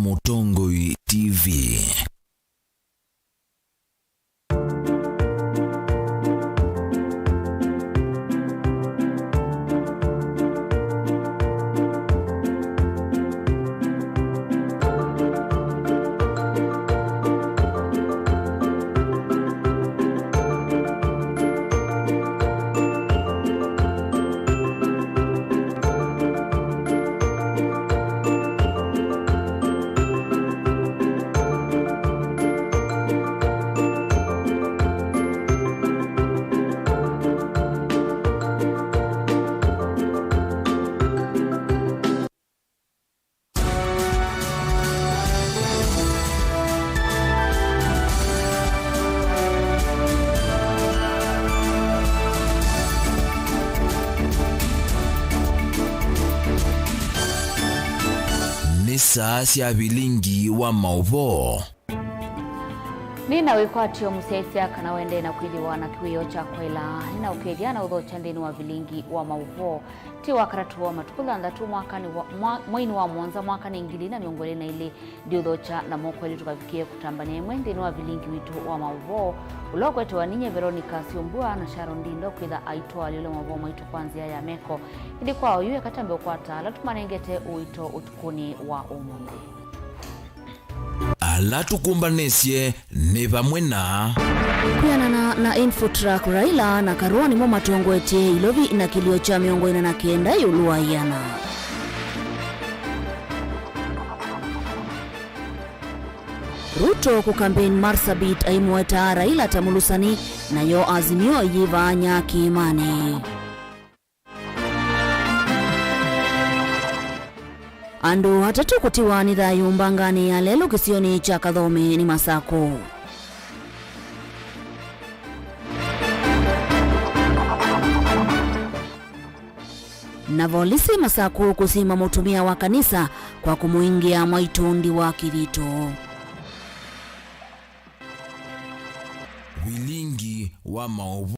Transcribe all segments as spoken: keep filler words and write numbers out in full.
Mũtongoi T V. Nĩ saa sya vilingi wa maũvoo. Nĩ na wĩkwatyo mũsyaĩĩsya kana wendee na kwĩthĩwa na kĩwĩoo kya kwaĩla. Nĩ na ũkethya na ũthokya nthĩnĩ wa vilingi wa maũvoo. Ti wa katatũ wa matukũ thanthatũ mwakanĩ wa, mwa, mweinĩ wa mũonza mwakanĩ ngili na mĩongo ĩlĩ na ilĩ, ndiũthokya na moko elĩ tũkavikĩe kũtambany'a ĩmwe nthĩnĩ wa vilingi witũ wa maũvoo, ũla ũkwetewa ninyie Veronica Syũmbua na Sharon Ndindo kwĩtha aitwalyũla maũvoo maitũ kwa nzĩa ya meko. Ĩndĩ kwa oyu, eka twambe ũkwata ala tũmanengete ũito ũtukũnĩ wa ũmũnthĩ. Ala tũkũmbanĩsye nĩ vamwe na. Kwĩanana na Infotrack, Raila na Karua nĩmo matongoetye Ilovi na kĩlio kya mĩongo ĩna na kenda ĩũlũ wa ĩana. Ruto kũ campaign Marsabit aimũetaa Raila ta mũlũsani, nayo Azimio ĩyĩvaany'a kĩĩmanĩ. Andũ atatũ kũtiwa nĩ thayũ mbanganĩ ya lelũ kĩsionĩ kya Kathome nĩ Masakũ. Na volisi Masakũ kũsima mũtumĩa wa kanisa kwa kũmũingĩa mwaitũndi wa kĩthito. Vilingi wa maũvoo.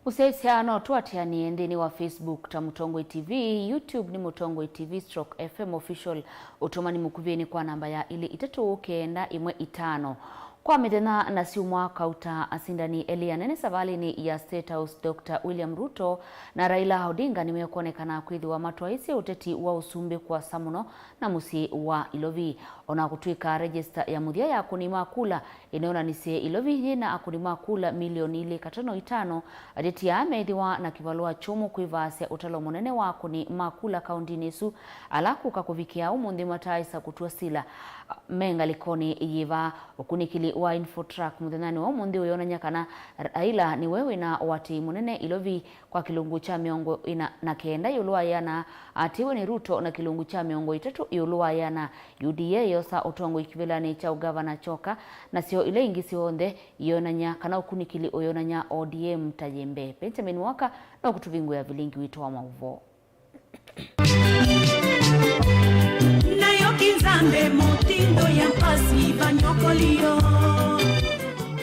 Mũsyaĩĩsya no tũatĩanĩe nthĩnĩ wa Facebook ta Mũtongoi T V, YouTube nĩ Mũtongoi T V stroke F M Official, ũtũmani mũkuvĩ nĩ kwa namba ya ilĩ itatũ kenda ĩmwe itano. Kwa mĩthenya na syumwa kauta, asindani elĩ anene savalĩnĩ ya State House, Doctor William Ruto na Raila Odinga, nĩmekwonekana kwĩthĩwa matwaĩsye ũteti wa ũsumbĩ kũasa mũno na mũsyĩ wa Ilovi. O na kũtw'ĩka rejista ya mũthya ya akũni ma kula ĩneonanisye Ilovi yĩ na akũni ma kula milioni ilĩ katono itano, ateti aa meĩthĩwa na kĩvalũa kyũmũ kwĩvaasya ũtalo mũnene wa akũni ma kula kaũndĩnĩ ĩsu, ala kũka kũvikĩa ũmũnthĩ mataaĩsa kũtw'a sila me ngalĩkonĩ yĩva. Ũkunĩkĩli wa Infotrack mũthenyanĩ wa ũmũnthĩ ũyonany'a kana Raila nĩwe wĩ na ũatĩĩi mũnene Ilovi kwa kĩlungu kya mĩongo ĩna na kenda ĩũlũ wa ĩana, atĩĩwe nĩ Ruto na kĩlungu kya mĩongo ĩtatũ ĩũlũ wa ĩana. U D A yosa ũtongoi kĩvĩlanĩ kya ũgavana kyoka, nasyo ila ingĩ syonthe iyonany'a kana ũkunĩkĩli ũyonany'a O D M ta yĩ mbee. Benjamin Waka no kũtũvingũĩa vilingi witũ wa maũvoo. Nayo kinzambe motindo ya mpasi vanyokolio.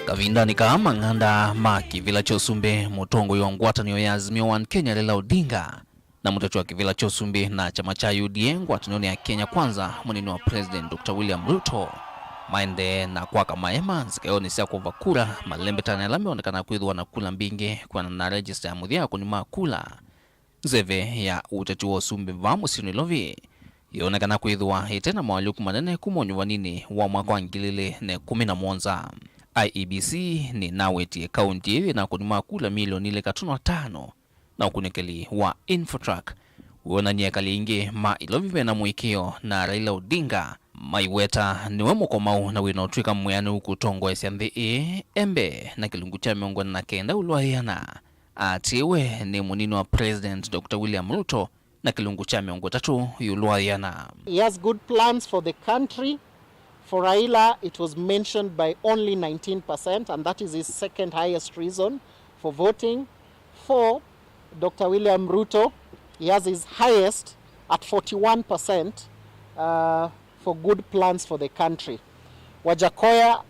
Kavindanĩ kaa, mang'anda ma kĩvĩla kya ũsumbĩ, mũtongoi wa ngwatanĩo ya Azimio One Kenya Raila Odinga na mũteti wa kĩvĩla kya ũsumbĩ na kyama kya U D A ngwatanĩonĩ ya Kenya Kwanza, mũnini wa President Doctor William Ruto, maendee na kwaka maema nzikaĩonĩ sya kũva kula, malembetanĩ ala meonekana kwĩthĩwa na kula mbingĩ kwĩanana na rejista ya mũthya ya akũni ma kula. Nzeve ya ũteti wa ũsumbĩ vaa mũsyĩ Nairobi yonekana kwĩthĩwa ĩte na moalyũku manene kuma ũnyuvaninĩ wa mwaka wa ngili ilĩ na ĩkũmi na mũonza. I E B C nĩnawĩtie kaunti ĩĩ yĩ na akũni ma kula milioni ilĩ katono atano, na ũkunĩkĩli wa Infotrack wĩonany'a ekali aingĩ ma Ilovi mena mũĩkĩĩo na Raila Odinga, maiweta nĩwe mũkomau na wĩna ũtw'ĩka mwĩanĩu kũtongoesya nthĩ ĩĩ e mbee na kĩlungu kya mĩongo ĩna na kenda ĩũlũ wa ĩana. Atĩĩwe nĩ mũnini wa President Doctor William Ruto na kĩlungu kya mĩongo ĩtatũ ĩũlũ wa ĩana. He has good plans for the country. For Raila, it was mentioned by only nineteen percent, and that is his second highest reason for voting. For Doctor William Ruto, he has his highest at forty-one percent, uh, for good plans for the country. Wajakoya,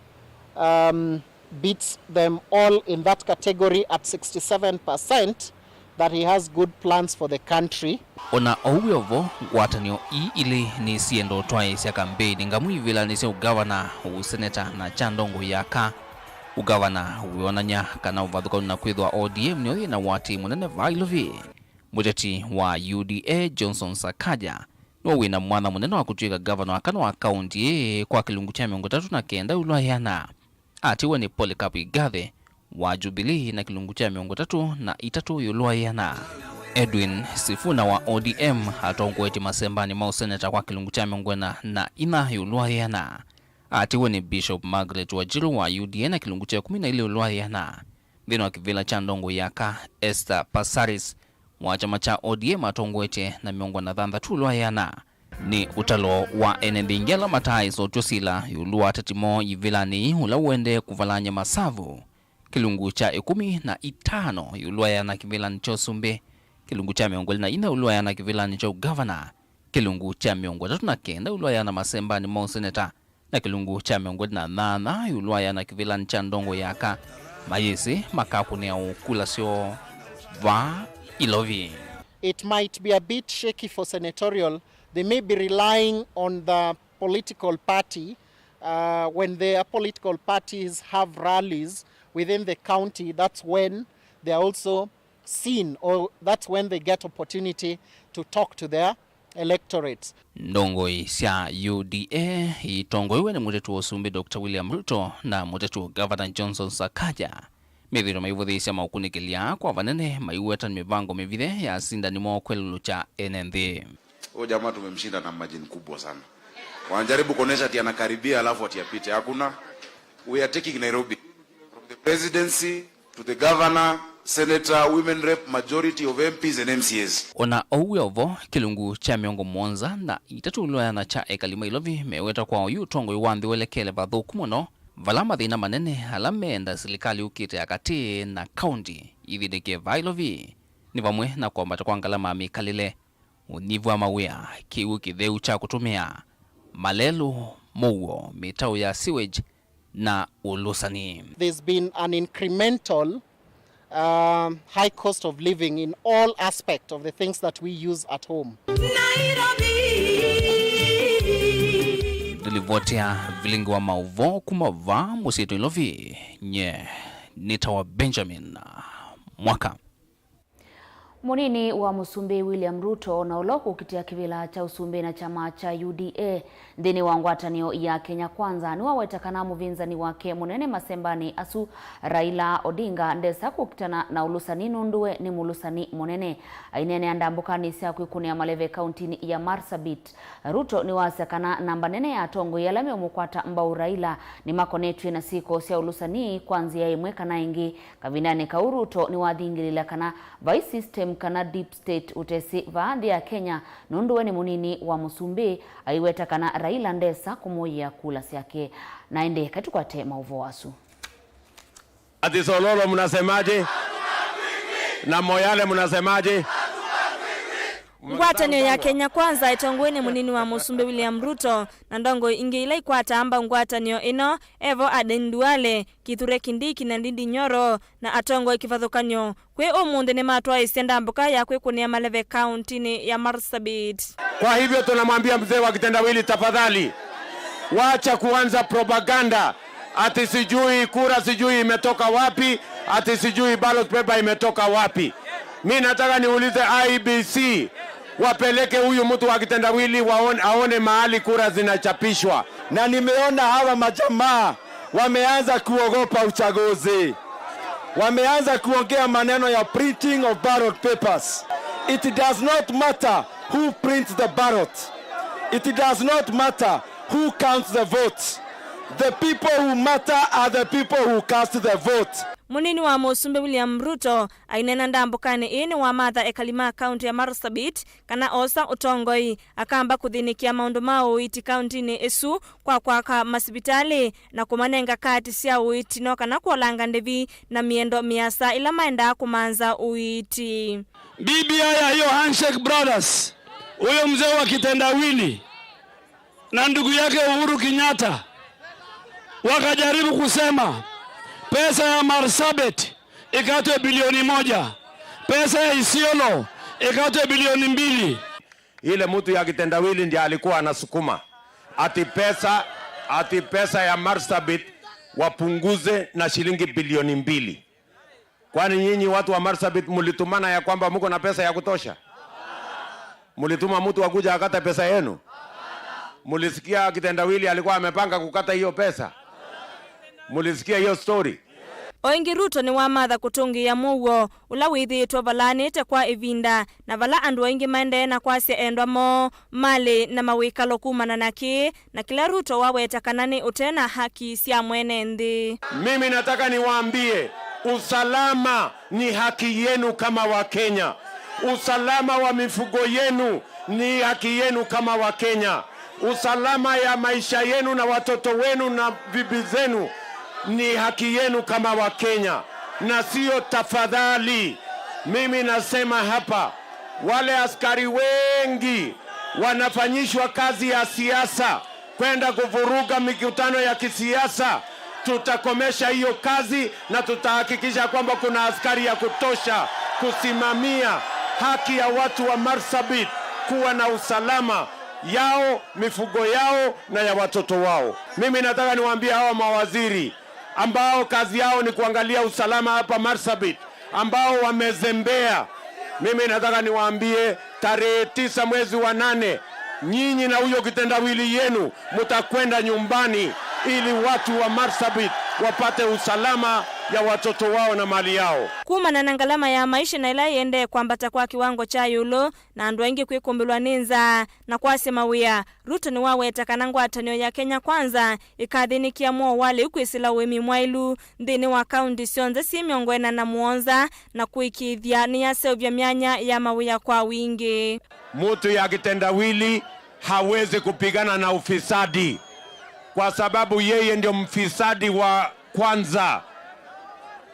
um, beats them all in that category at sixty-seven percent, that he has good plans for the country. O na oou wĩ o vo, ngwatanĩo ii ilĩ nĩsienda ũtwaĩĩsya kambeini ngamu ivĩlanĩ sya ũgavana, ũseneta na kya ndongoi ya aka. Ũgavana wĩonany'a kana ũvathũkanu na kwĩthwa O D M nĩyo yĩ na ũatĩĩi mũnene vaa Ilovi. Mũteti wa U D A Johnson Sakaja nĩwe wĩ na mwanya mũnene wa kũtw'ĩka ngavana wa kana wa kaũnti ĩĩ kwa kĩlungu kya mĩongo ĩtatũ na kenda ĩũlũ wa ĩana. Atiwe nĩ Polycarp Igathe wa Jubilee na kĩlungu kya mĩongo ĩtatũ na itatũ ĩũlũ wa ĩana. Edwin Sifuna wa O D M atongoetye masembanĩ ma ũseneta kwa kĩlungu kya mĩongo ĩna na inya ĩũlũ wa ĩana. Atiwe nĩ Bishop Margaret Wanjirũ wa U D A na kĩlungu kya ĩkũmi na ilĩ ĩũlũ wa ĩana. Nthĩnĩ wa kĩvĩla kya ndongoi ya aka, Esther Passaris wa kyama kya O D M atongoetye na mĩongo na thanthatũ ĩũlũ wa ĩana. Nĩ ũtalo wa ene nthĩ ingĩ ala mataaĩsa ũtw'a sila ĩũlũ wa ateti moo ivĩlanĩ ii ũla ũendee kũvalany'a masavu. Kĩlungu kya ĩkũmi na itano ĩũlũ wa ĩana kĩvĩlanĩ kya ũsumbĩ, kĩlungu kya mĩongo ĩlĩ na inya ĩũlũ wa ĩana kĩvĩlanĩ kya ũgavana, kĩlungu kya mĩongo ĩtatũ na kenda ĩũlũ wa ĩana masembanĩ ma ũseneta, na kĩlungu kya mĩongo ĩlĩ na nyanya ĩũlũ wa ĩana kĩvĩlanĩ kya ndongoi ya aka, mayĩsĩ makakũnĩa ũ kula syoo vaa Ilovi. It might be a bit shaky for senatorial. They may be relying on the political party. Uh, when their political parties have rallies within the county, that's when they are also seen, or that's when they get opportunity to talk to their electorates. Ndongoi sya U D A itongoiwe nĩ mũteti wa ũsumbĩ Doctor William Ruto na mũteti wa gavana Johnson Sakaja methĩĩtwe maivũthĩĩsya maũkunĩkĩlya kwa vanene, maiweta nĩ mĩvango mĩvithe ya asindani moo kwelũlũkya ene nthĩ. Huyo jamaa tumemshinda na margin kubwa sana. Wanajaribu kuonesha ati anakaribia alafu ati apite. Hakuna. We are taking Nairobi. From the presidency to the governor, senator, women rep, majority of M Ps and M C As. O na oou wĩ o vo, kĩlungu kya mĩongo mũonza na itatũ ĩũlũ wa ĩana kya ekali ma Ilovi meweta kwa oyu ũtongoi wa nthĩ ũelekeele vathũku mũno, vala mathĩna manene ala meenda silikalĩ yũkĩte ya katĩ na kaũnti ithĩnĩke vaa Ilovi nĩ vamwe na kwambata kwa ngalama ya mĩkalĩle, ũnyivu wa mawĩa, kĩw'ũ kĩtheu kya kũtũmĩa, malelũ, mũuo, mĩtaũ ya sewage, na ũlũsani. There's been an incremental, um, high cost of living in all aspect of the things that we use at home. Nĩlivoti ya vilingi wa maũvoo kuma vaa mũsyĩ Nairobi, nye nĩtawa Benjamin Mwaka. Mũnini wa Mũsumbĩ William Ruto, na ũla ũkũkitĩa kĩvĩla kya ũsumbĩ na kyama kya U D A nthĩnĩ wa ngwatanĩo ya Kenya Kwanza, nĩwaweta kana mũvĩnzani wake mũnene masembanĩ asu, Raila Odinga, ndesa kũkitana na ũlũsani nũndũ we nĩ mũlũsani mũnene. Aineenea ndambũkanĩ sya kwĩkũnĩa maleve kauntinĩ ya Marsabit, Ruto nĩwasya kana namba nene ya atongoi ala meũmũkwata mbau Raila nĩmakonetw'e na syĩko sya ũlũsani kwa nzĩa ĩmwe kana ĩngĩ. Kavindanĩ kau, Ruto nĩwathingĩlĩĩla kana vai system kana deep state ũtesĩ vaa nthĩ ya Kenya, nũndũ we nĩ mũnini wa mũsumbĩ, aiweta kana Raila ndesa kũmũĩĩa kula syake. Na ĩndĩ katũkwate maũvoo asu. Ati Sololo mnasemaje? Na Moyale mnasemaje? Ngwatanĩo ya Kenya Kwanza ĩtongoew'e nĩ mũnini wa mũsumbĩ William Ruto na ndongoi ingĩ ila ikwataa mbau ngwatanĩo ĩno, evo Aden Duale, Kithure Kindiki na Ndindi Nyoro, na atongoi kĩvathũkany'o kwĩ ũmũnthĩ nĩmatwaĩĩsye ndambũka ya kwĩkũnĩa maleve kauntinĩ ya Marsabit. Kwa hivyo tunamwambia mzee wa kitendawili, tafadhali, wacha kuanza propaganda ati sijui kura sijui imetoka wapi, ati sijui ballot paper imetoka wapi. Mi nataka niulize I E B C, wapeleke huyu mtu wa kitendawili waone, aone mahali kura zinachapishwa. Na nimeona hawa majamaa wameanza kuogopa uchaguzi. Wameanza kuongea maneno ya printing of ballot papers. It does not matter who prints the ballot. It does not matter who counts the votes. The people who matter are the people who cast the vote. Mũnini wa mũsumbĩ William Ruto aineena ndambũkanĩ ĩĩ nĩwamatha ekali ma kaunti ya Marsabit kana oosa ũtongoi, akamba kũthĩnĩkĩa maũndũ ma ũiiti kauntinĩ ĩsu kwa kwaka masivitalĩ na kũmanenga kaati sya ũiiti no kana kwolanga ndĩvi na mĩendo mĩasa ĩla maendaa kũmanza ũiiti. B B I ya hiyo handshake brothers, huyo mzee wa kitendawili na ndugu yake Uhuru Kenyatta wakajaribu kusema pesa ya Marsabit ikatwe bilioni moja, Pesa ya Isiolo ikatwe bilioni mbili. Ile mtu ya kitendawili ndiye alikuwa anasukuma ati pesa, ati pesa ya Marsabit wapunguze na shilingi bilioni mbili. Kwani nyinyi watu wa Marsabit mlitumana ya kwamba mko na pesa ya kutosha? Mlituma mtu akuja akate pesa yenu? Mlisikia kitendawili alikuwa amepanga kukata hiyo pesa? Mlisikia hiyo story? O ĩngĩ, Ruto nĩwamatha kũtũngĩĩa mũuo ũla wĩthĩĩtwe valaanĩte kwa ĩvinda, na vala andũ aingĩ maendee na kwasya endwa moo, malĩ, na mawĩkalo kumana na kĩĩ, na kĩla Ruto waweta kana nĩ ũte na haki sya mwene nthĩ. Mimi nataka niwaambie, usalama ni haki yenu kama Wakenya. Usalama wa mifugo yenu ni haki yenu kama Wakenya. Usalama ya maisha yenu na watoto wenu na bibi zenu ni haki yenu kama Wakenya, na sio tafadhali. Mimi nasema hapa, wale askari wengi wanafanyishwa kazi ya siasa kwenda kuvuruga mikutano ya kisiasa, tutakomesha hiyo kazi na tutahakikisha kwamba kuna askari ya kutosha kusimamia haki ya watu wa Marsabit kuwa na usalama yao, mifugo yao na ya watoto wao. Mimi nataka niwaambie hawa mawaziri ambao kazi yao ni kuangalia usalama hapa Marsabit, ambao wamezembea, mimi nataka niwaambie, tarehe tisa mwezi wa nane, nyinyi na huyo kitendawili yenu mtakwenda nyumbani ili watu wa Marsabit wapate usalama ya watoto wao na mali yao. Kumana na ngalama ya maisha na ĩla ĩendee kwambata kwa kĩwango kya ĩũlũ, na andũ aingĩ kwĩkũmbĩlwa nĩ nzaa na kwasya mawĩa, Ruto nĩwaweta kana ngwatanĩo ya Kenya Kwanza ĩkathĩnĩkĩa mũo wa lĩu kwĩsĩla ũĩmi mwaĩlu nthĩnĩ wa kaunti syonthe syĩ mĩongo ĩna na mũonza, na kũĩkĩĩthya nĩyaseũvya myanya ya mawĩa kwa wingĩ. Mtu ya kitendawili hawezi kupigana na ufisadi, kwa sababu yeye ndio mfisadi wa kwanza.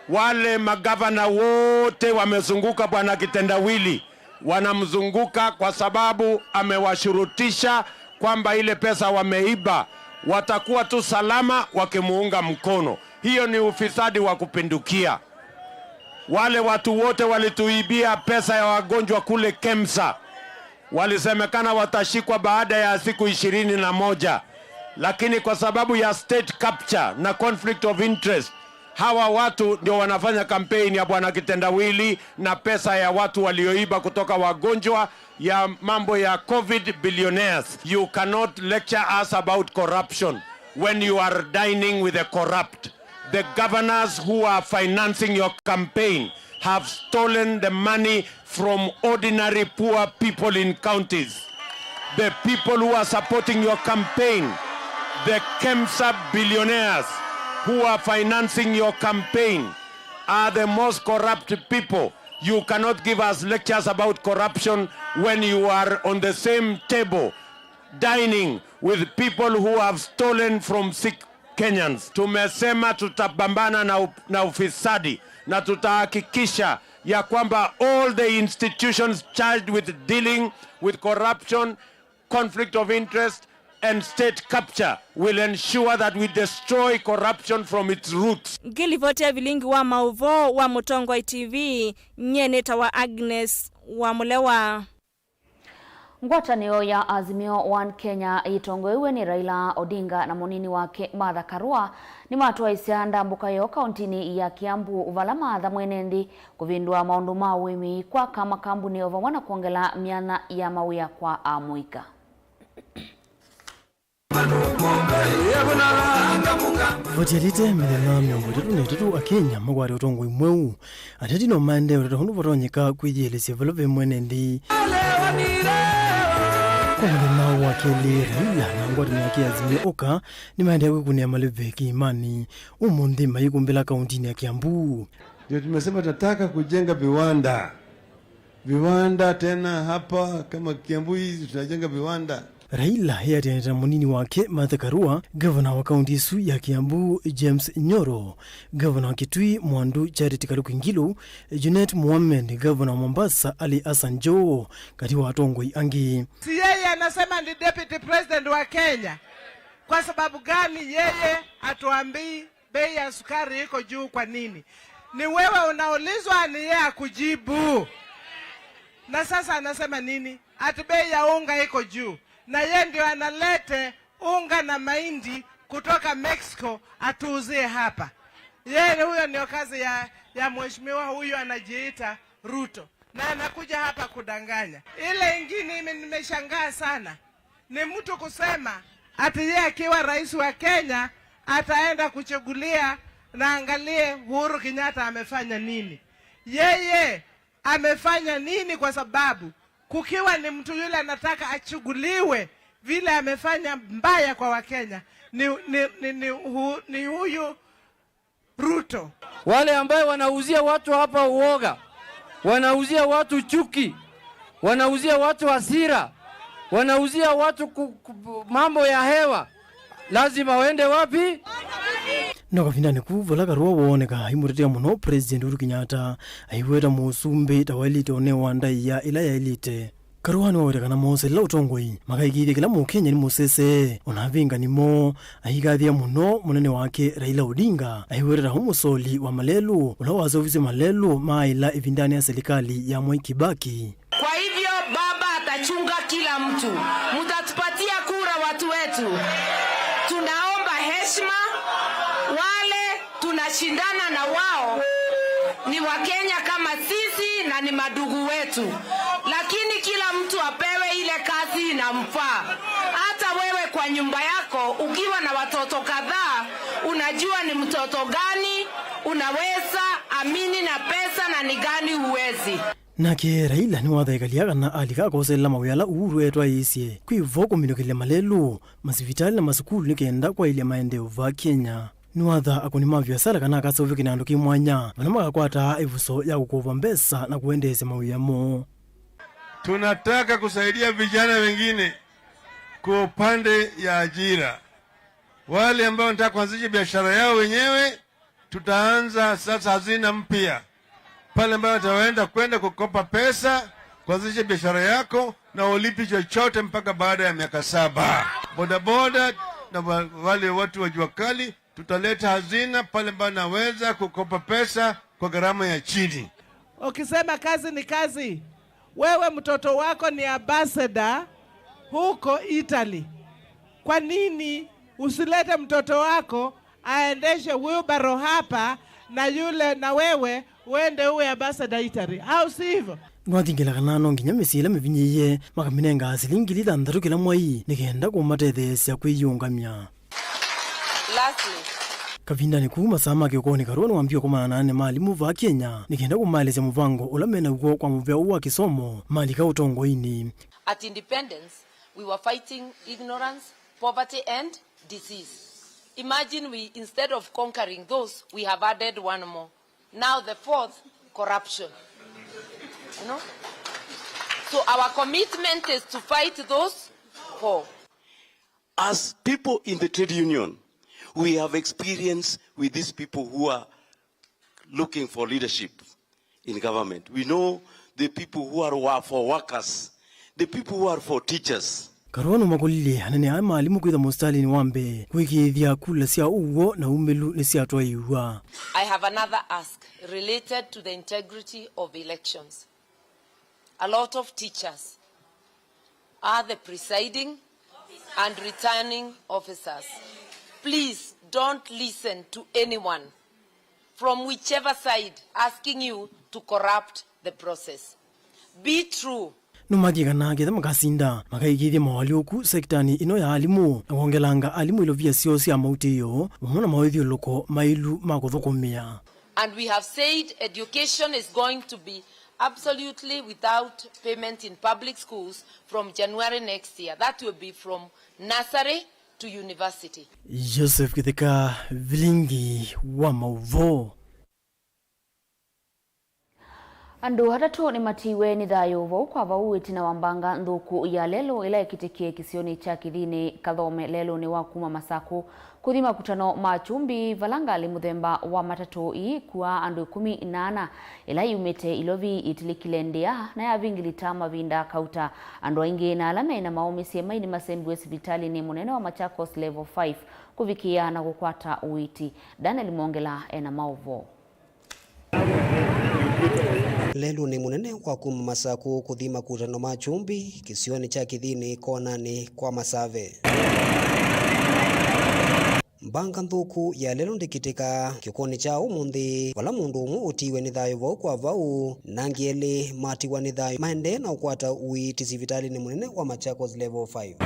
Wale magavana wote wamezunguka bwana kitendawili, wanamzunguka kwa sababu amewashurutisha kwamba ile pesa wameiba watakuwa tu salama wakimuunga mkono. Hiyo ni ufisadi wa kupindukia. Wale watu wote walituibia pesa ya wagonjwa kule KEMSA, walisemekana watashikwa baada ya siku ishirini na moja, lakini kwa sababu ya state capture na conflict of interest, hawa watu ndio wanafanya kampeni ya bwana kitendawili na pesa ya watu walioiba kutoka wagonjwa ya mambo ya COVID billionaires. You cannot lecture us about corruption when you are dining with the corrupt. The governors who are financing your campaign have stolen the money from ordinary poor people in counties. The people who are supporting your campaign, the KEMSA billionaires who are financing your campaign, are the most corrupt people. You cannot give us lectures about corruption when you are on the same table dining with people who have stolen from sick Kenyans. Tumesema tutapambana na, u- na ufisadi, na tutahakikisha ya kwamba all the institutions charged with dealing with corruption, conflict of interest and state capture will ensure that we destroy corruption from its roots. Ngĩlivoti ya vilingi wa maũvoo wa Mũtongoi T V, nyie nĩtawa Agnes wa Mũlewa. Ngwatanĩo ya Azimio One Kenya ĩtongoew'e nĩ Raila Odinga na mũnini wake Martha Karua nĩmatwaĩsya ndambũka yoo kauntinĩ ya Kiambu, vala maatha mwene nthĩ kũvĩndũa maũndũ ma ũĩmi kwa ka makambuni o vamwe na kwongela myanya ya mawĩa kwa amũika. Vatialĩte mĩthenya mĩongo ĩtatũ na ĩtatũ, Akenya makwate ũtongoi mweũ. Ateti no maendee ũtata ũndũ vatonyeka kwĩyĩĩlĩsya vala ve mwene nthĩ. Kwa mũthenya wa kelĩ, Raila na ngwatanĩo yake ya Azimio Oka nĩmaendee kwĩkunĩa malĩve kĩĩmanĩ ũmũnthĩ mayĩkũmbĩla kauntinĩ ya Kiambu. Ndio tumesema tunataka kujenga viwanda. Viwanda tena hapa kama Kiambu hizi tunajenga viwanda. Raila eatĩanĩte na mũnini wake Martha Karua, gavana wa kaunti ĩsu ya Kiambu James Nyoro, gavana wa Kitui Mwandu Charity Kaluki Ngilu, Junet Mohamed, gavana wa Mombasa Ali Hassan Joho, katĩ wa atongoi angĩ. Si yeye anasema ni deputy president wa Kenya? Kwa sababu gani yeye atuambii bei ya sukari iko juu kwa nini? Ni wewe unaulizwa, ni yeye akujibu. Na sasa anasema nini? Ati bei ya unga iko juu, na yeye ndio analete unga na mahindi kutoka Mexico atuuzie hapa. Yeye, huyo ndio kazi ya, ya mheshimiwa huyu anajiita Ruto, na anakuja hapa kudanganya. Ile ingine ime-, nimeshangaa sana ni mtu kusema ati yeye akiwa rais wa Kenya ataenda kuchagulia na angalie Uhuru Kenyatta amefanya nini. Yeye amefanya nini? Kwa sababu kukiwa ni mtu yule anataka achaguliwe vile amefanya mbaya kwa Wakenya ni, ni, ni, ni, hu, ni huyu Ruto. Wale ambaye wanauzia watu hapa uoga, wanauzia watu chuki, wanauzia watu hasira, wanauzia watu ku, ku, mambo ya hewa, lazima waende wapi? No kavindanĩ kuu, vala Karua wooneka aimũtetea mũno President Uhuru Kenyatta, aiweta mũsumbĩ ta waĩlĩte ũneo wa ndaĩa ĩla yaĩlĩte. Karua nĩwaweta kana mooselela ũtongoi, makaĩkĩĩthya kĩla Mũkenya nĩ mũsese, ona avĩngani moo, aikathĩa mũno mũnene wake Raila Odinga, aiweta ta ũmũsoli wa malelũ, ũla waseũvisye malelũ maaĩla ĩvindanĩ ya silikalĩ ya Mwai Kibaki. Kwa hivyo, Baba atachunga kila mtu. Mtatupatia kura, watu wetu. Tunaomba heshima. Wale tunashindana na wao ni Wakenya kama sisi na ni madugu wetu, lakini kila mtu apewe ile kazi inamfaa. Hata wewe kwa nyumba yako ukiwa na watoto kadhaa, unajua ni mtoto gani unaweza amini na pesa na ni gani huwezi. Nake Raila nĩwathaĩkalya kana alika akoselela mawĩa ala Uhuru etwaĩĩsye, kwĩ vo kũminũkĩlya malelũ, masivitalĩ na masukulu nĩ kenda kwaĩlya maendeeo vaa Kenya. Nĩwatha akũni ma viasala kana akaseũvye kĩnandũ kĩ mwanya vala makakwataa ĩvuso ya kũkũva mbesa na kũendeesya mawĩa moo. Tunataka kusaidia vijana wengine kwa upande ya ajira. Wale ambao wanataka kuanzisha biashara yao wenyewe, tutaanza sasa hazina mpya, pale ambayo utaenda kwenda kukopa pesa kuanzisha biashara yako na ulipi chochote mpaka baada ya miaka saba. Bodaboda na wa-, wale watu wa jua kali, tutaleta hazina pale ambayo naweza kukopa pesa kwa gharama ya chini. Ukisema kazi ni kazi, wewe mtoto wako ni ambassador huko Italy. Kwa nini usilete mtoto wako aendeshe wheelbarrow hapa na yule na wewe uende uwe ambassador Italy, au si hivyo? Nĩwathingĩla kana no nginya mĩsyĩ ĩla mĩvinyĩĩe makamĩnenga silingi ngili thanthatũ kĩla mwei nĩ kenda kũmatetheesya kwĩyĩũngamya. Lastly, kavindanĩ kuu, masaa ma kĩokonĩ, Karua nĩwambie kũkomana na anene ma alimũ vaa Kenya nĩ kenda kũmaelesya mũvango ũla me naw'o kwa mũvĩa ũũ wa kĩsomo malika ũtongoinĩ. At independence, we were fighting ignorance, poverty and disease. Imagine we, instead of conquering those, we have added one more. Now the fourth, corruption. You know? So our commitment is to fight those four. As people in the trade union, we have experience with these people who are looking for leadership in government. We know the people who are wa-, for workers, the people who are for teachers. Karua nũmakũlilye anene aa ma alimũ kwĩtha mũsitalĩnĩ wa mbee kũĩkĩĩthya kula sya ũw'o na umĩlu nĩsyatwaĩĩw'a. I have another ask related to the integrity of elections. A lot of teachers are the presiding and returning officers. Please don't listen to anyone from whichever side asking you to corrupt the process. Be true. Nũmathie kana ketha makasinda, makaĩkĩĩthya moalyũku sektanĩ ĩno ya alimũ na kwongelanga alimũ ilovia syoo sya mautĩĩo vamwe na maũthyũlũko maĩlu ma kũthũkũmĩa. And we have said education is going to be absolutely without payment in public schools from January next year. That will be from nursery to university. Joseph Kĩtheka, Vilingi wa Maũvoo. Andũ atatũ nĩmatiiwe nĩ thayũ vau kwa vau ĩtina wa mbanga nthũku ya lelũ ĩla ĩkĩtĩkie kĩsionĩ kya Kĩthini Kathome lelũnĩ wa kuma Masakũ. Kũthi makutano ma Kyumbi, vala ngalĩ mũthemba wa matatũ iikuaa andũ ĩkũmi na ana ĩla yumĩte Ilovi ĩtilĩkile ndĩa na yavingilita mavinda kauta. Andũ aingĩ na ala me na maũmĩsye mai nĩmasembiwe sivitalĩnĩ mũnene wa Machakos Level five kũvikĩĩa na kũkwata ũiiti. Daniel Mwongela e na maũvoo. Lelũnĩ mũnene wa kuma Masakũ kũthi makutano ma Kyumbi kĩsionĩ kya Kĩthini konanĩ kwa Masave. Mbanga nthũku ya lelũ ndĩkĩtĩka kĩũkũnĩ kya ũmũnthĩ, vala mũndũ ũmwe ũtiiwe nĩ thayũ vau kwa vau, na angĩ elĩ matiwa nĩ thayũ maendee na ũkwata ũiiti sivitalĩnĩ mũnene wa Machakos Level five.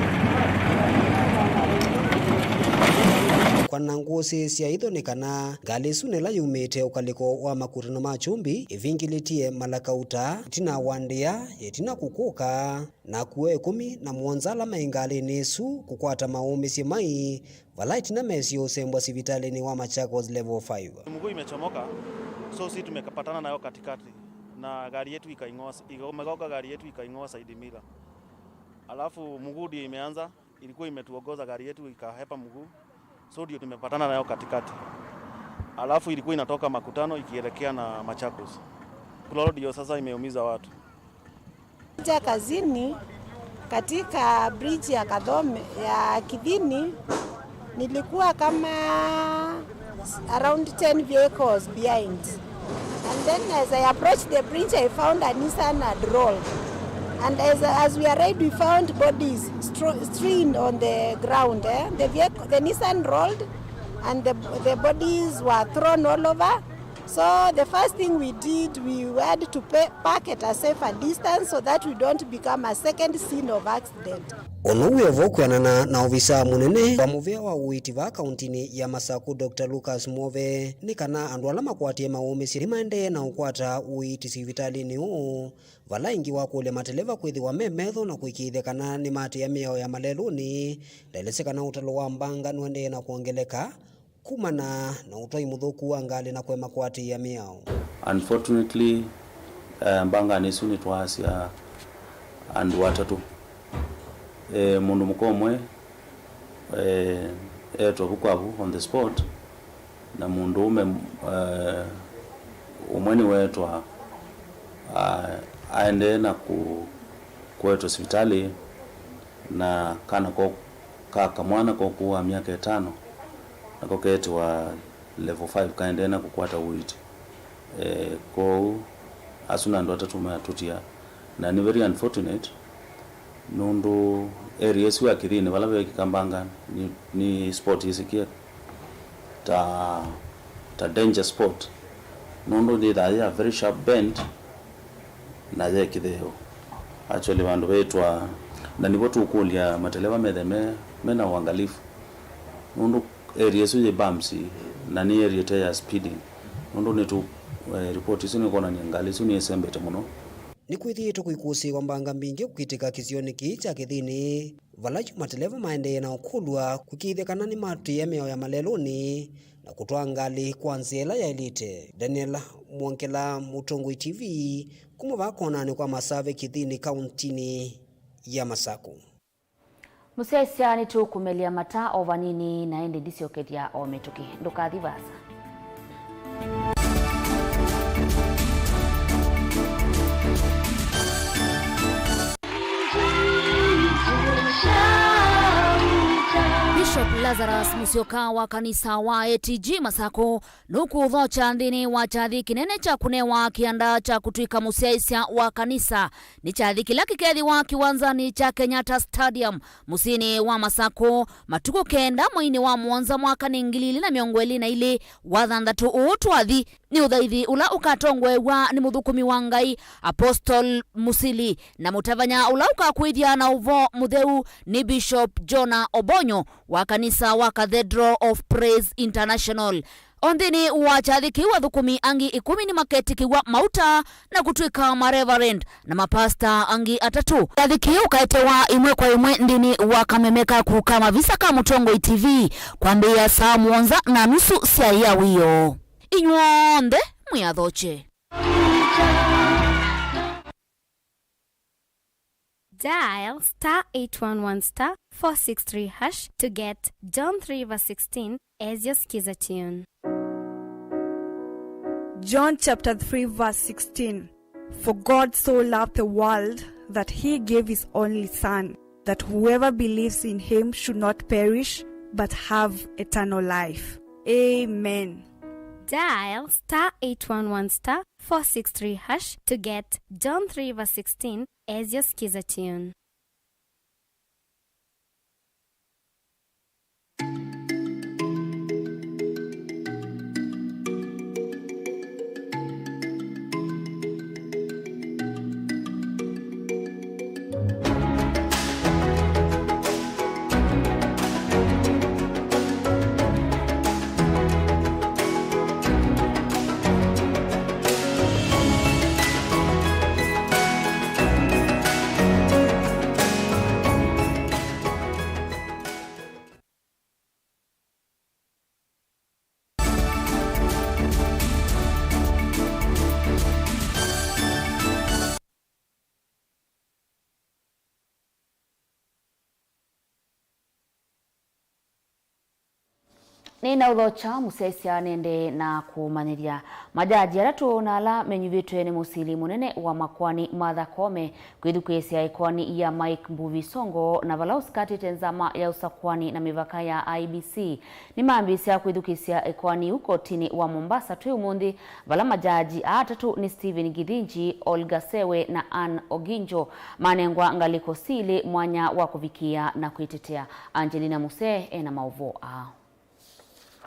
Kwana ngũsĩ sya itho nĩ kana ngalĩ ĩsu nĩla yumĩte ũkalĩko wa makutano ma Kyumbi ĩvingĩlĩtye Malakauta, ĩtina wa ndĩa, ĩtina kũkũka, na akuo ĩkũmi na mũonza ala maĩ ngalĩnĩ ĩsu kũkwata maũmĩsye mai, vala ĩtina mesie ũsembwa sivitalĩnĩ wa Machakos Level five. Mguu imechomoka, so si tumekapatana nayo katikati, na gari yetu ikaing'oa, ika-, imegonga gari yetu ikaing'oa side mirror. Alafu mguu ndio imeanza, ilikuwa imetuongoza gari yetu ikahepa mguu, so ndio tumepatana nayo katikati. Alafu ilikuwa inatoka Makutano ikielekea na Machakos. Kulolo ndio sasa imeumiza watu. Kuja kazini katika bridge ya Kathome, ya Kithini, nilikuwa kama around ten vehicles behind. And then as I approached the bridge, I found a Nissan had rolled. And as, as we arrived, we found bodies stro-, strewn on the ground, eh? The vehicle, the Nissan rolled and the, the bodies were thrown all over. So the first thing we did, we had to pay, park at a safer distance so that we don't become a second scene of accident. Ũndũ wĩ o vo kwĩanana na ovisa mũnene wa mũvĩa wa ũiiti vaa kauntinĩ ya Masakũ, Doctor Lucas Mwove, nĩ kana andũ ala makwatie maũmĩsye nĩmaendee na ũkwata ũiiti sivitalĩnĩ ũũ, vala ĩngĩ wakũlya mateleva kwĩthĩwa me metho na kũĩkĩĩthya kana nĩmaatĩĩa mĩao ya malelũnĩ. Ndaelesya kana ũtalo wa mbanga nũendee na kwongeleka kumana na ũtwai mũthũku wa ngalĩ na kũema kũatĩĩa mĩao. Unfortunately, eh, mbanganĩ ĩsu nĩtwaasya andũ atatũ. Eh, mũndũ mũka ũmwe, eh, eetwa vu kwa vu on the spot, na mũndũũme, eh, ũmwe nĩweetwa, ah, aendee na kũ-, kũetwa sivitalĩ, na kana ko ka kamwana kokũũ wa myaka ĩtano, nako keetĩwa level five, kaendee na kũkwata ũiiti. Eh, kwoou asu nĩ andũ atatũ matũtia, na nĩ very unfortunate, nũndũ area ĩsu ya Kĩthini vala veekĩka mbanga nĩ, nĩ spot yĩsĩkĩe ta, ta danger spot, nũndũ yĩthaa yĩ a very sharp bend, na ye kĩtheo. Actually, vandũ veetwa, na nĩvo tũkũlya mateleva methe me, mena uangalifu, nũndũ area ĩsu yĩ bumps, na nĩ area ĩte ya speeding, nũndũ nĩtũ, eh, report isu nĩkwonany'a ngalĩ isu nĩisembete mũno. Nĩkwĩthĩĩtwe kũikũsĩĩwa mbanga mbingĩ kũkitĩka kĩsionĩ kĩĩ kya Kĩthini, vala yu mateleva maendee na ũkũlw'a kũkĩĩthya kana nĩmatĩĩa mĩao ya malelũnĩ na kũtwaa ngalĩ kwa nzĩa ĩla yaĩlĩte. Daniel Mwongela, Mũtongoi T V, kuma vaa konanĩ kwa Masave Kĩthini, kauntinĩ ya Masakũ. Mũsyaĩĩsya, nĩtũkũmelya mata o vanini, na ĩndĩ ndisyokethya o mĩtũkĩ. Ndũkathi vaasa. Bishop Lazarus Musyoka wa kanisa wa A T G Masakũ nũkũthokya nthĩnĩ wa kyathi kĩnene kya kũnewa kĩanda kya kũtw'ĩka mũsyaĩĩsya wa kanisa. Nĩ kyathi kĩla kĩkethĩwa kĩwanzanĩ kya Kenyatta Stadium, mũsyĩnĩ wa Masakũ, matukũ kenda mweinĩ wa mũonza mwakanĩ ngili ilĩ na mĩongo ĩlĩ na ilĩ, wa thanthatũ ũũ twathi. Nĩ ũthaithi ũla ũkatongoew'a nĩ mũthũkũmi wa Ngai, Apostle Musili, na mũtavany'a ũla ũkakwĩthya na ũvoo mũtheu nĩ Bishop Jonah Obonyo wa kanisa wa Cathedral of Praise International. O nthĩnĩ wa kyathi kĩu, athũkũmi angĩ ĩkũmi nĩmaketĩkĩw'a mauta na kũtw'ĩka mareverend na mapasta angĩ atatũ. Kyathi kĩu ũkaetewa ĩmwe kwa ĩmwe nthĩnĩ wa kameme kaku ka Mavisa ka Mũtongoi T V kwambĩĩa saa mũonza na nusu sya ĩa wĩoo. Inyw'onthe mwĩathokye. Dial star eight one one star four six three hash to get John three verse sixteen as your skiza tune. John chapter three verse sixteen. For God so loved the world that he gave his only Son, that whoever believes in him should not perish but have eternal life. Amen. Dial star eight one one star four six three hash to get John three verse sixteen as your skiza tune. Nĩnaũthokya mũsyaĩĩsya nĩendee na kũmanyĩthya. Majaji atatũ na ala menyuvĩtwe nĩ mũsili mũnene wa makoani Martha Koome kwĩthukĩĩsya ĩkoani ya Mike Mbuvi Songo na vala ũsikatĩte nzama ya ũsakuani na mĩvaka ya I E B C nĩmambĩĩsya kwĩthukĩĩsya ĩkoani yu kotinĩ wa Mombasa twĩ ũmũnthĩ, vala majaji aa atatũ nĩ Stephen Githinji, Olga Sewe na Anne Oginjo manengwa ngalĩko silĩ mwanya wa kũvikĩĩa na kwĩtetea. Angelina Musee ena maũvoo aa.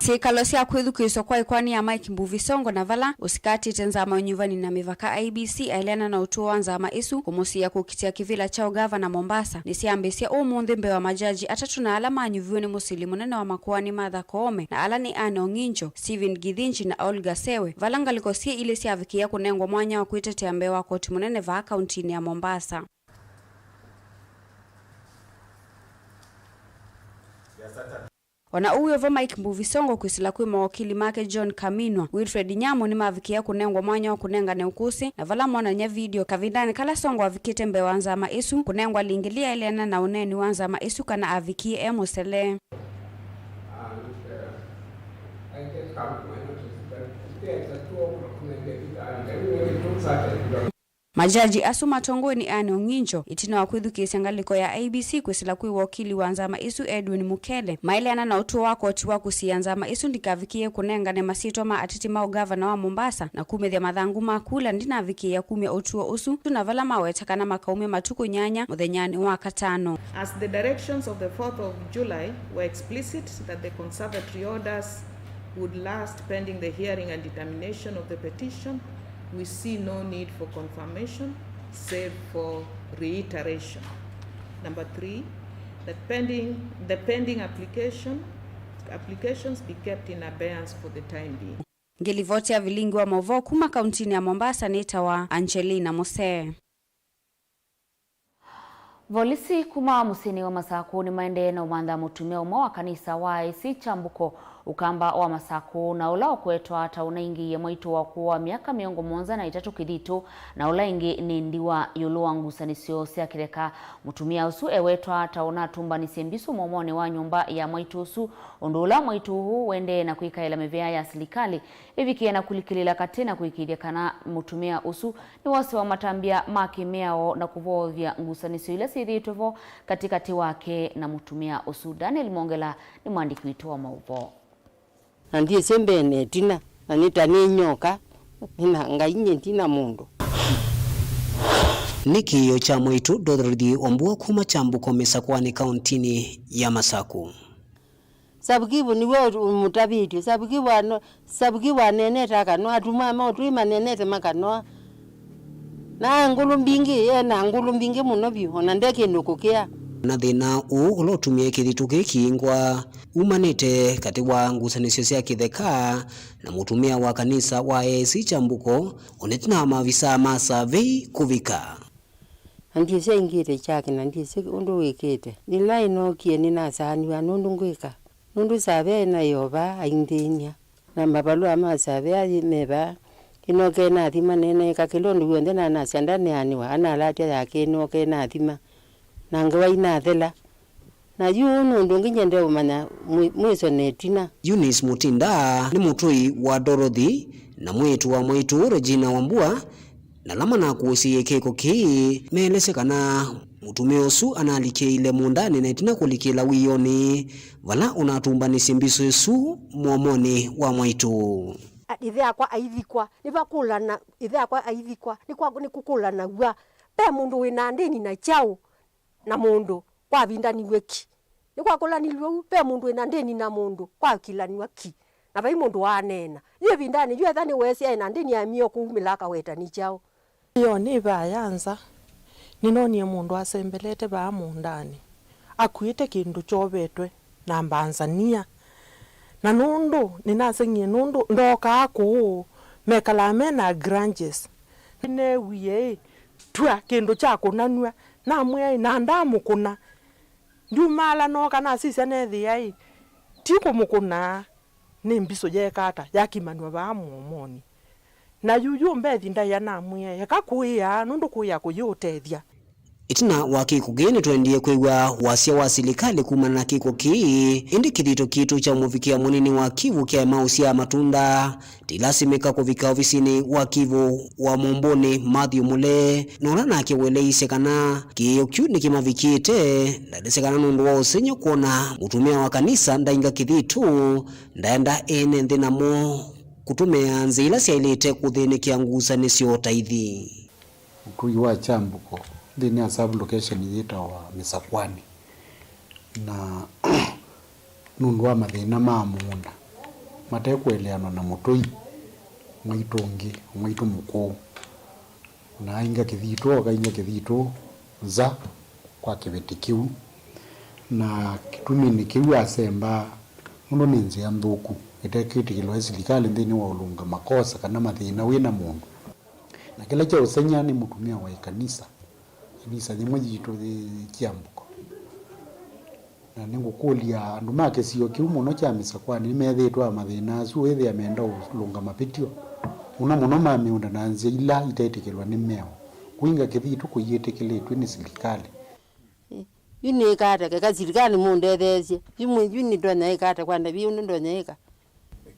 Syĩkalo sya kwĩthukĩĩswa kwa ĩkoani ya Mike Mbuvi Songo na vala ũsikatĩte nzama ya ũnyuvani na mĩvaka I E B C aeleana na ũtũo wa nzama ĩsu kũmũsiĩĩa kũkitĩa kĩvĩla kya ũgavana Mombasa nĩsyambĩĩsye ũmũnthĩ mbee wa majaji atatũ na ala manyuviwe nĩ mũsili mũnene wa makoani Martha Koome na ala nĩ Anne Oginjo, Stephen Githinji na Olga Sewe, vala ngalĩko syĩ ilĩ syavikĩĩa kũnengwa mwanya wa kwĩtetea mbee wa koti mũnene vaa kauntinĩ ya Mombasa. O na ũu wĩ o vo, Mike Mbuvi Songo kwĩsĩla kwĩ mawokili make John Kaminwa, Wilfred Nyamu nĩmavikĩĩa kũnengwa mwanya wa kũnengane ũkũsĩ, na vala monany'a video kavindanĩ kala Songo avikĩte mbee wa nzama ĩsu, kũnengwa lingili aeleana na ũneeni wa nzama ĩsu kana avikie e mũsele. Majaji asu matongoew'e nĩ Anne Ong'injo, ĩtina wa kwĩthukĩĩsya ngalĩko ya I E B C kwĩsĩla kwĩ wokili wa nzama ĩsu Edwin Mukele, maeleana na ũtũo wa koti wa kũsiĩĩa nzama ĩsu ndikavikĩĩe kũnengane masyĩtwa ma ateti ma ũgavana wa Mombasa na kumĩthya mathangũ ma kula ndinavikĩĩa kumya ũtũo ũsu, na vala maweta kana makaumya matukũ nyanya mũthenyanĩ wa katano. As the directions of the fourth of July were explicit that the conservatory orders would last pending the hearing and determination of the petition, we see no need for confirmation save for reiteration. Number three, that pending, the pending application, applications be kept in abeyance for the time being. Ngĩlivoti ya vilingi wa maũvoo kuma kauntinĩ ya Mombasa nĩtawa Angelina Musee. Volisi kuma mũsyĩnĩ wa Masakũ nĩmaendee na ũmantha mũtumĩa ũmwe wa kanisa wa A A C Kyambuko, Ũkamba wa Masakũ, na ũla ũkwetwa ta ũnaingĩie mwaitũ wa ũkũũ wa myaka mĩongo mũonza na ĩtatũ kĩthitũ, na ũla ĩngĩ nĩ ndiwa ĩũlũ wa ngusanĩsyo sya kĩtheka. Mũtumĩa ũsu ewetwa ta ũnatũmbanisye mbisũ mũomonĩ wa nyũmba ya mwaitũ ũsu, ũndũ ũla mwaitũ ũũ ũendee na kwĩkaĩla mĩvea ya silikalĩ ĩvikĩe na kũlikĩlĩĩla katĩ na kũĩkĩĩthya kana mũtumĩa ũsu nĩwosewa matambya ma kĩmĩao na kũvoovya ngusanĩsyo ila syĩthĩĩtwe vo katĩkatĩ wake na mũtumĩa ũsu. Daniel Mongela nĩ mwandĩki witũ wa maũvoo. Na ndyĩsĩ mbee na ĩtina, na nĩ ta nĩ nyoka, nĩ na Ngai nyie ndina mũndũ. Nĩ kĩĩo kya mwaitũ Dorothy Wambua kuma Kyambuko Mĩsakwanĩ kauntinĩ ya Masakũ. Sabukivu nĩwe ũmũtavĩtye. Sabukivu ano-, Sabukivu aneenete akanoa, atũmwa ma ũtũi maneenete makanoa. Na e ngũlũ mbingĩ, e na ngũlũ mbingĩ mũno vyũ, o na nde kĩndũ kũkĩa. Na thĩna ũũ ũla ũtumie kĩthitũ kĩĩ kĩingwa umanĩte katĩ wa ngusanĩsyo sya kĩtheka na mũtumĩa wa kanisa wa A A C Kyambuko, o na ĩtina wa mavisaa ma survey kũvika. Na ndyĩsĩ aingĩte kyake, na ndyĩsĩ ũndũ wĩkĩte. Yĩla ĩnookie nĩnasaanĩw'a nũndũ ngwĩka, nũndũ savea ĩnaĩ o vaa ainthĩny'a. Na mavalũa ma savea yĩ me vaa, ĩnookie nathima, nĩnaĩka kĩla ũndũ w'onthe, na nasya ndaneanĩwa, analatya yake ĩnookie nathima, na ngewa inathela. Na yu ũũ nĩ ũndũ ũngĩ nyendee ũmanya mwĩ-, mwĩso na ĩtina. Eunice Mutinda nĩ mũtũi wa Dorothy na mwĩĩtu wa mwaitũ Regina Wambua, na ala manakũsĩĩe kĩko kĩĩ meelesya kana mũtumĩa ũsu analikĩĩile mũũndanĩ na ĩtina kũlikĩla wĩonĩ vala ũnatũmbanisye mbisũ ĩsu mũomonĩ wa mwaitũ. a-, ĩthe akwa aithikwa, nĩvakũlana, ĩthe akwa aithikwa, nĩkwa-, nĩkũkũlanaw'a. Ve mũndũ wĩ na ndĩni na kyaũ na mũndũ kwavindaniw'e ki? Nĩkwakũlanilw'e ũu, ve mũndũ wĩ na ndĩni na mũndũ kwakĩlanw'a ki? Na vai mũndũ waaneena. Yu ĩvindanĩ yu, ethĩwa nĩweesĩ aĩ na ndĩni, amie o kũumĩla akawetani kyaũ? Ĩyo nĩ vaa ya nza. Nĩnoonie mũndũ asembelete vaa mũũndanĩ, akuĩte kĩndũ kyovetwe na mbanzania. Na nũndũ nĩnaseng'ie, nũndũ ndookaa kũũ, mekalaa me na grudges. Nĩneewie ĩ, tw'a kĩndũ kya kũnanw'a, namwĩa ĩ, na ndamũkũna. Ndiumaala nooka nasisya neethĩa ĩ, ti kũmũkũna, nĩ mbisũ yeeka ata yakimanw'a vaa mũomonĩ. Na yuyu Mbethi ndaĩa namwĩe, eka kũĩa, nũndũ kũĩa kũyĩũtethya. Ĩtina wa kĩko kĩĩ, nĩtwendie kwĩw'a wasya wa silikalĩ kumana na kĩko kĩĩ, ĩndĩ kĩthito kitũ kya mũvikĩa mũnini wa Kivu kyaema ũsyaa matunda. Tilasimĩka kũvika ovisinĩ wa Kivu wa Mũmbũnĩ Matthew Mule, na ũla nake weleisye kana kĩĩo kyu nĩkĩmavikĩte. Ndaelesya kana nũndũ wa ũsengy'o kwona mũtumĩa wa kanisa ndainga kĩthitũ, ndaenda ene nthĩ namo kũtũmĩa nzĩa ila syaĩlĩte kũthĩnĩkĩa ngusanĩsyo ta ithi. Ũtũi wa Kyambuko nthĩnĩ wa sub location yĩtawa Mĩsakwani, na nũndũ wa mathĩna ma mũũnda, mate kũeleanwa na mũtũi mwaitũ ũngĩ, mwaitũ mũkũũ, na ainga kĩthitũ, akainga kĩthitũ nza kwa kĩveti kĩu. Na kĩtuminĩ kĩu asemba, nũndũ nĩ nzĩa nthũku ĩtekĩtĩkĩlwa nĩ silikalĩ nthĩnĩ wa ũlũnga makosa kana mathĩna wĩ na mũndũ. Na kĩla kyaũsengy'a nĩ mũtumĩa wa ĩkanisa, ĩkanisa yĩmwe yitũ yĩ Kyambuko. Na nĩngũkũlya, andũ ma kĩsio kĩu mũno kya Mĩsakwani nĩmethĩĩtwe a mathĩna asu, wĩthĩa menda ũlũnga mavĩtyo, mũno mũno ma mĩũnda na nzĩa ila itetĩkĩlwa nĩ mĩao. Kũinga kĩthitũ kũiĩtĩkĩlĩtw'e nĩ silikalĩ. Yu nĩĩka ata keka silikalĩ mũndetheesye? Yu mwĩ, yu nĩndonya ĩka ata kwa ndavia ũndũ ndonya ĩka?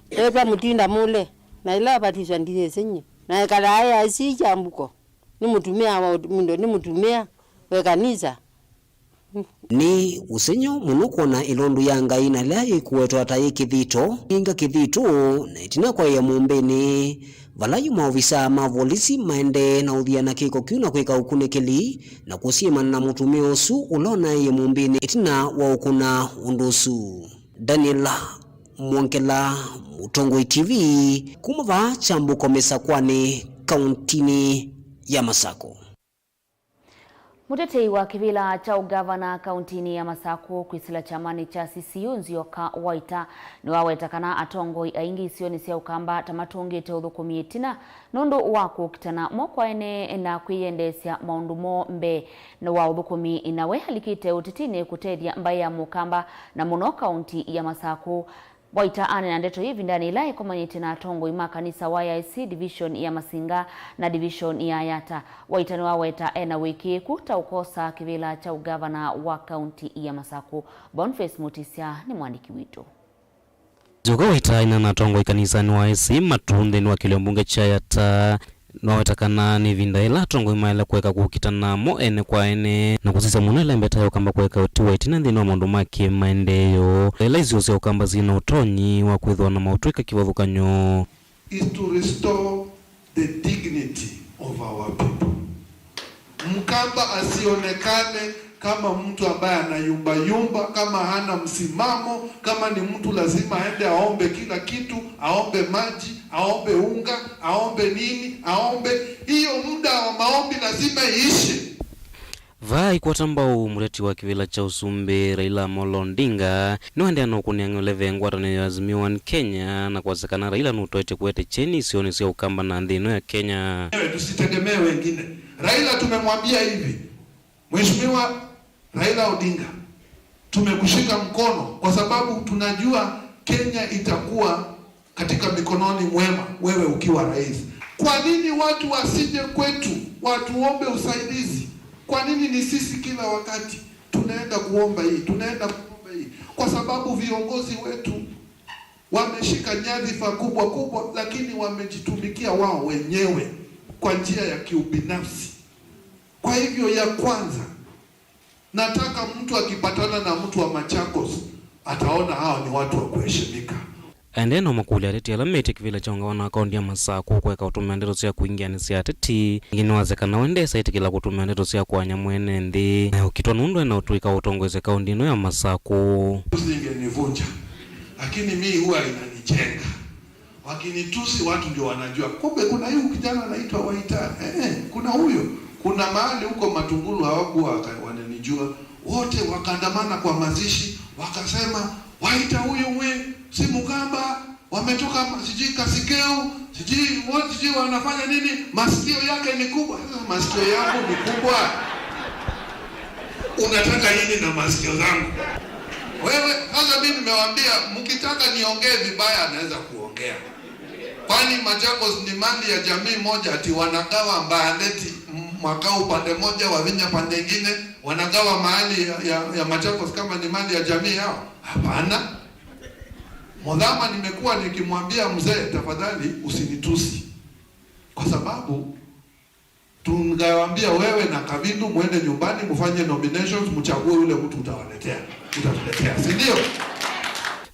Etwa Mũtinda Mule, na ĩla abatiswa ndiyĩsĩ nyie. Na ekalaa e aisyi Kyambuko. Nĩ mũtumĩa wa mũndũ, nĩ mũtumĩa wa ĩkanisa. Nĩ ũsengy'o mũno kwona ĩlondu ya Ngai na ĩla ĩkũwetwa ta yĩ kĩthito, inga kĩthitũ, na ĩtina kwaĩa mũmbĩnĩ, vala yu maovisaa ma volisi maendee na ũthiana kĩko kĩu na kwĩka ũkunĩkĩli na kũsyĩmana na mũtumĩa ũsu ũla ũnaĩie mũmbĩnĩ ĩtina wa ũkũna ũndũ ũsu. Daniel Mwongela, Mũtongoi T V, kuma vaa Kyambuko Mĩsakwanĩ, kauntinĩ ya Masakũ. Mũtetei wa kĩvĩla kya ũngavana kauntinĩ ya Masakũ kwĩsĩla kyamanĩ kya C C U Nzioka Waita nĩwaweta kana atongoi aingĩ isionĩ sya Ũkamba ta matũngĩte ũthũkũmi ĩtina nũndũ wa kũkitana mo kwa ene na kwĩyendeesya maũndũ moo mbee wa ũthũkũmi, na we alikĩte ũtetinĩ kũtethya mbaĩ ya Mũkamba na mũno kaunti ya Masakũ. Waita aneena ndeto ii ĩvindanĩ yĩla ĩkomanĩtye na atongoi ma kanisa wa A I C division ya Masinga na division ya Yata. Waita nĩwaweta ena wĩkĩĩku ta ũkosa kĩvĩla kya ũngavana wa kaunti ya Masakũ. Boniface Mutisya nĩ mwandĩki witũ. Nzioka Waita aina na atongoi kanisanĩ wa A I C matu nthĩnĩ wa kĩlio mbunge kya Yata. Nĩwaweta kana nĩ ĩvinda yĩla atongoi maĩle kũeka kũkitana mo ene kwa ene na kũsisya mũno ĩla mbeta ya Ũkamba kũeka ũtiwa ĩtina nthĩnĩ wa maũndũ ma kĩ-maendeeo, ĩla isio sya Ũkamba syĩ na ũtonyi wa kwĩthĩwa na maũtw'ĩka kĩvathũkany'o. Is to restore the dignity of our people. Mkamba asionekane kama mtu ambaye anayumbayumba, kama hana msimamo, kama ni mtu lazima aende aombe kila kitu, aombe maji, aombe unga, aombe nini, aombe. Hiyo muda wa maombi lazima iishe. Vaa ikwata mbau, mũteti wa kĩvĩla kya ũsumbĩ Raila Amolo Odinga nĩwaendeea na ũkũnĩa ng'ole ve ngwatanĩo ya Azimio One Kenya na kwasya kana Raila nũtoetye kũete kyeni isionĩ sya Ũkamba na nthĩ ĩno ya Kenya. Tusitegemee wengine. Raila tumemwambia hivi, Mheshimiwa Raila Odinga, tumekushika mkono kwa sababu tunajua Kenya itakuwa katika mikononi mwema, wewe ukiwa rais. Kwa nini watu wasije kwetu watuombe usaidizi? Kwa nini ni sisi kila wakati tunaenda kuomba hii, tunaenda kuomba hii? Kwa sababu viongozi wetu wameshika nyadhifa kubwa kubwa, lakini wamejitumikia wao wenyewe kwa njia ya kiubinafsi. Kwa hivyo, ya kwanza, nataka mtu akipatana na mtu wa Machakos, ataona hawa ni watu wa kuheshimika. Aendee na ũmakũlya ateti ala metĩkĩvĩla kyaũngama na akaũndi ya Masakũ kũeka ũtũmĩa ndeto sya kũingĩanĩsya ateti. Ĩngĩ nĩwasya kana we ndesa ĩtĩkĩla kũtũmĩa ndeto sya kũany'a mwene nthĩ na ũkitwa nũndũ ena ũtũĩka wa ũtongoesya kaũndi ĩno ya Masakũ. Usingenivunja, lakini mimi huwa inanijenga. Wakinitusi, watu ndio wanajua. Kumbe kuna huyu kijana anaitwa Waita. Eh, eh, kuna huyo. Kuna mahali huko Matungulu hawakuwa waka- wananijua. Wote wakaandamana kwa mazishi, wakasema, "Waita huyo mwe, si Mkamba, wametoka ma- sijui Kasikeu, sijui what, sijui wanafanya nini, masikio yake ni kubwa." Sasa masikio yangu ni kubwa? Unataka nini na masikio zangu? Wewe, sasa mimi nimewaambia, mkitaka niongee vibaya, anaweza kuongea. Kwani Machakos ni mali ya jamii moja ati wanagawa Mbaandeti m- mwaka huu pande moja, Wavinya pande ingine, wanagawa mahali ya, ya, ya Machakos kama ni mali ya jamii yao? Hapana. Mudhama, nimekuwa nikimwambia mzee, tafadhali usinitusi. Kwa sababu tungawaambia wewe na Kavindu mwende nyumbani mfanye nominations, mchague yule mtu utawaletea, utatuletea, si ndio?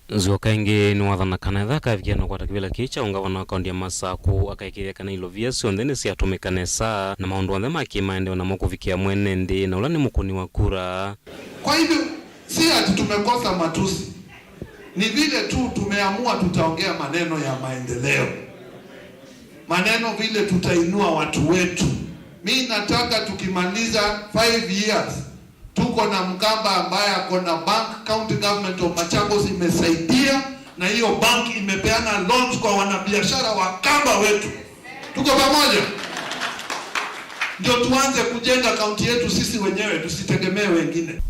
Nzioka ĩngĩ nĩwathana kana ethĩwa akavikĩa na kũkwata kĩvĩla kĩĩ kya ũngavana wa kaũndi ya Masakũ, akaĩkĩĩthya kana ilovia syonthe nĩsyatũmĩka nesa, na maũndũ onthe ma kĩmaendeeo namo kũvikĩa mwene nthĩ, na ũla nĩ mũkũni wa kura. Kwa hivyo, si ati tumekosa matusi, ni vile tu tumeamua tutaongea maneno ya maendeleo, maneno vile tutainua watu wetu. Mi nataka tukimaliza five years, tuko na Mkamba ambaye ako na bank, County Government of Machakos imesaidia, na hiyo bank imepeana loans kwa wanabiashara wa Kamba wetu. Tuko pamoja? Ndio tuanze kujenga kaunti yetu sisi wenyewe, tusitegemee wengine.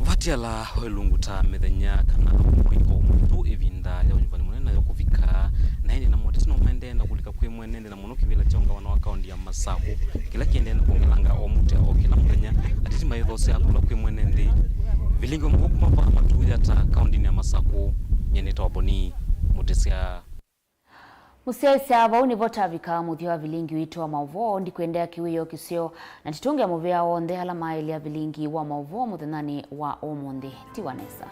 Vatiala o ĩlungu ta mĩthenya kana mwei o ũmwe tu ĩvinda ya ũnyuvani mũnene nayo kũvika, na ĩndĩ na moteti no maendee na kũlika kwĩ mwene nthĩ na mũno kĩvĩla kya ũngavana wa kaũndi ya Masakũ, kĩla kĩendee na kwongelanga o mũtĩ o kĩla mũthenya, ateti mayĩthoseaa kũla kwĩ mwene nthĩ. Vilingi wa maũvoo kuma vaa Matuyata, kaũndinĩ ya Masakũ, nyie nĩtawa Boni Mũtĩsya. Mũsyaĩĩsya, vau nĩvo tavika mũthya wa vilingi witũ wa maũvoo. Ndikwendea kĩwĩoo kĩseo, na tũtũnge mũvea onthe ala maelya vilingi wa maũvoo mũthenyanĩ wa ũmũnthĩ. Tiwa nesa.